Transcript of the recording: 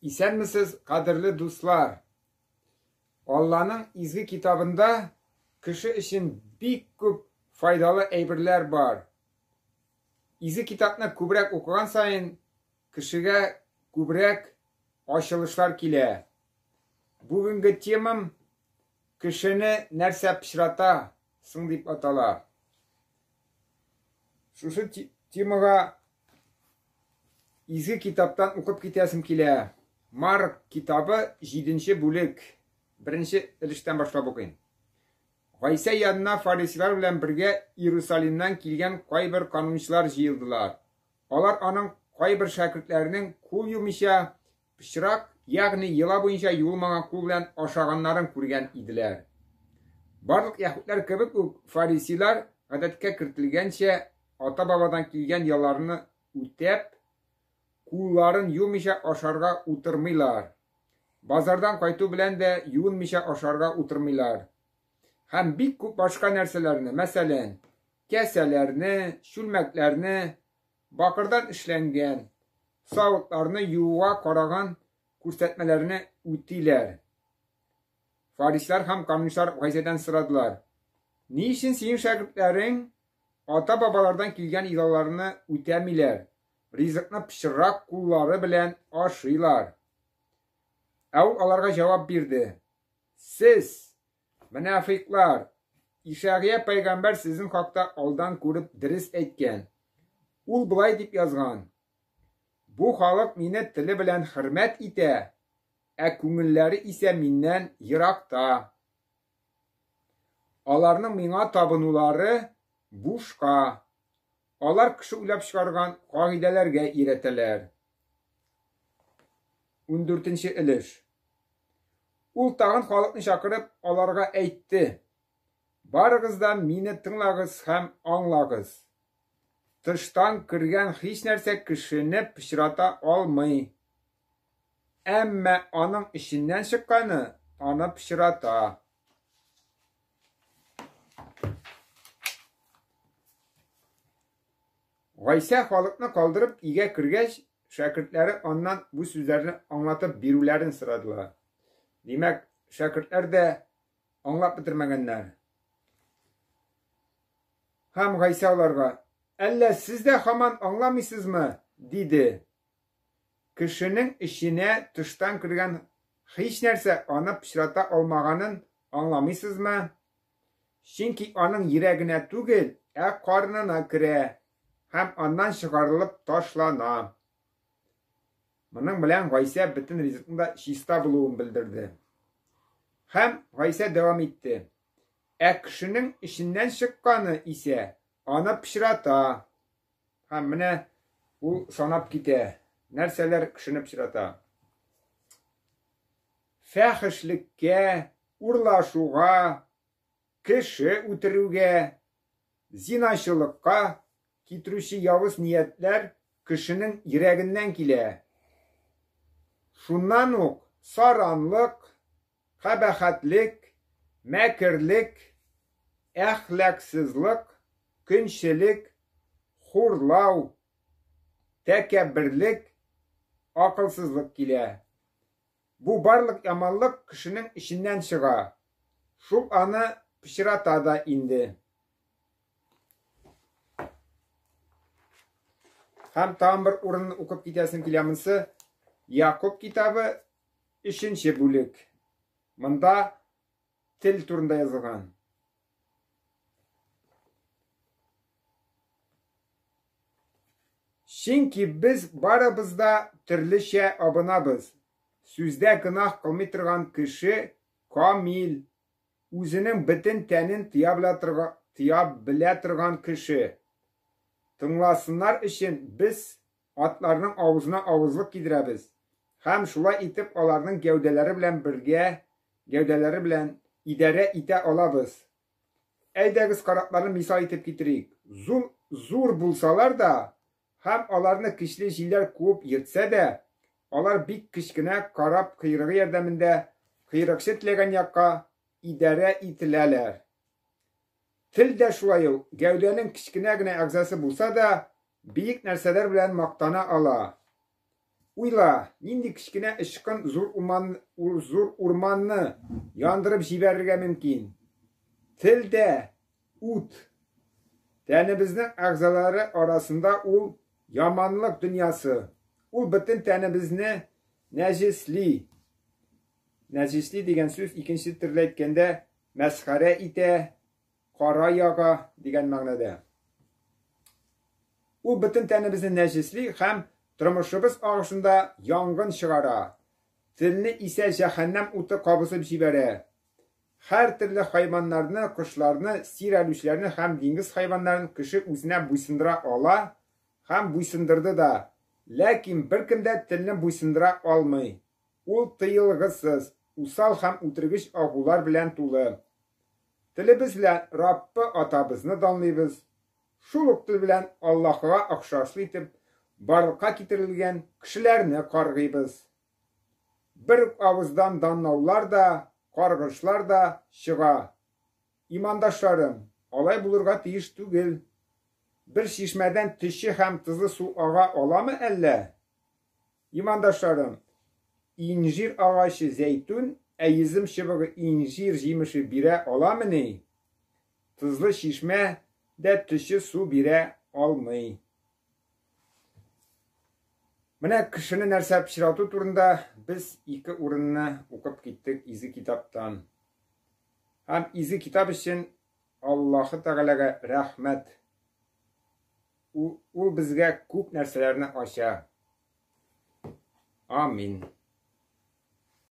Исәнмесез, кадерле дуслар! Алланың изге китабында кеше өчен бик күп файдалы әйберләр бар. Изге китапны күбрәк укыган саен, кешегә күбрәк ачылышлар килә. Бүгенге темам Кешене нәрсә пычрата соң дип атала. Шушы темага Изге китаптан укып китәсем килә. Марк китабы 7 бүлек. Беренче өлештән башлап укыйм. Гайсә янына фарисейлар белән бергә Иерусалимнан килгән кайбер канунчылар җыелдылар. Алар аның кайбер шәкертләренең кул юмыйча пычрак, ягъни йола буенча юылмаган кул белән ашаганнарын күргән иделәр. Барлык яһүдләр кебек үк фарисейлар гадәткә кертелгәнчә ата-бабадан килгән йолаларны үтәп, кулларын юмыйча ашарга утырмыйлар. Базардан кайту белән дә юынмыйча ашарга утырмыйлар. Һәм бик күп башка нәрсәләрне, мәсәлән, кәсәләрне, чүлмәкләрне, бакырдан эшләнгән савытларны юуга караган күрсәтмәләрне үтиләр. Фарисейлар һәм канунчылар Гайсәдән сорадылар: Ни өчен синең шәкертләрең ата-бабалардан килгән йолаларны үтәмиләр, ризыкны пычрак куллары белән ашыйлар? Ә ул аларга җавап бирде: Сез, Монафыйклар! Ишагыя пәйгамбәр сезнең хакта алдан күреп дөрес әйткән. Ул болай дип язган: Бу халык мине теле белән хөрмәт итә, ә күңелләре исә миннән еракта. Аларның миңа табынулары бушка. Алар кеше уйлап чыгарган кагыйдәләргә өйрәтәләр. Ундүртенче өлеш. Ул тагын халыкны чакырып, аларга әйтте, Барыгыз да мине тыңлагыз һәм аңлагыз. Тыштан кергән һичнәрсә кешене пычрата алмый. Әмма аның эченнән чыкканы аны пычрата. Гайсә халыкны калдырып өйгә кергәч, шәкертләре аннан бу сүзләрне аңлатып бирүләрен сорадылар. Димәк, шәкертләр дә аңлап бетермәгәннәр. Һәм Гайсә аларга, Әллә сез дә һаман аңламыйсызмы? диде. Кешенең эченә тыштан кергән һичнәрсә аны пычрата алмаганын аңламыйсызмы? Чөнки аның йөрәгенә түгел, ә карынына керә һәм аннан чыгарылып ташлана. Моның белән Гайсә бөтен ризыкның да чиста булуын белдерде. Һәм Гайсә дәвам итте. Ә кешенең эченнән чыкканы исә аны пычрата. Һәм менә ул санап китә. Нәрсәләр кешене пычрата? Фәхешлеккә, урлашуга, кеше үтерүгә, зиначылыкка китерүче явыз ниятләр кешенең йөрәгеннән килә. Шуннан ук саранлык, кабахәтлек, мәкерлек, әхлаксызлык, көнчелек, хурлау, тәкәбберлек, акылсызлык килә. Бу барлык яманлык кешенең эченнән чыга, шул аны пычрата да инде. Һәм тагын бер урынны укып китәсем килә монсы. Якуб китабы 3 бүлек. Монда тел турында язылган. Чөнки без барыбыз да төрлечә абынабыз. Сүздә гөнаһ кылмый торган кеше камил, үзенең бөтен тәнен тыя белә торган, тыя белә торган кеше. Тыңласыннар өчен без атларның авызына авызлык кидерәбез һәм шулай итеп аларның гәүдәләре белән бергә гәүдәләре белән идарә итә алабыз. Әйдәгез корабларны мисал итеп китерик. Зур, зур булсалар да һәм аларны көчле җилләр куып йөртсә дә, алар бик кечкенә кораб койрыгы ярдәмендә койрыкчы теләгән якка идарә ителәләр. Тел дә шулай ук, гәүдәнең кечкенә генә әгъзасы булса да, биек нәрсәләр белән мактана ала. Уйла, нинди кечкенә очкын зур урман, зур урманны яндырып җибәрергә мөмкин. Тел дә ут. Тәнебезнең әгъзалары арасында ул яманлык дөньясы. Ул бөтен тәнебезне нәҗесли. Нәҗесли дигән сүз икенче төрле әйткәндә мәсхәрә итә, кара яга дигән мәгънәдә. Ул бөтен тәнебезне нәҗесли һәм тормышыбыз агышында янгын чыгара. Телне исә җәһәннәм уты кабызып җибәрә. Һәр төрле хайваннарны, кошларны, сирәлүчеләрне һәм диңгез хайваннарын кеше үзенә буйсындыра ала һәм буйсындырды да. Ләкин беркем дә телне буйсындыра алмый. Ул тыелгысыз, усал һәм үтергеч агулар белән тулы. Телебез белән Раббы Атабызны данлыйбыз, шул ук тел белән Аллаһыга охшашлы итеп барлыкка китерелгән кешеләрне каргыйбыз. Бер үк авыздан данлаулар да, каргышлар да чыга. Имандашларым, алай булырга тиеш түгел. Бер чишмәдән төче һәм тозлы су ага аламы әллә? Имандашларым, инҗир агачы зәйтүн, ә йөзем чыбыгы инҗир җимеше бирә аламыни? Тозлы чишмә дә төче су бирә алмый. Менә кешене нәрсә пычрату турында без ике урынны укып киттек Изге Китаптан. Һәм Изге Китап өчен Аллаһы Тәгаләгә рәхмәт. Ул, ул безгә күп нәрсәләрне ача. Амин.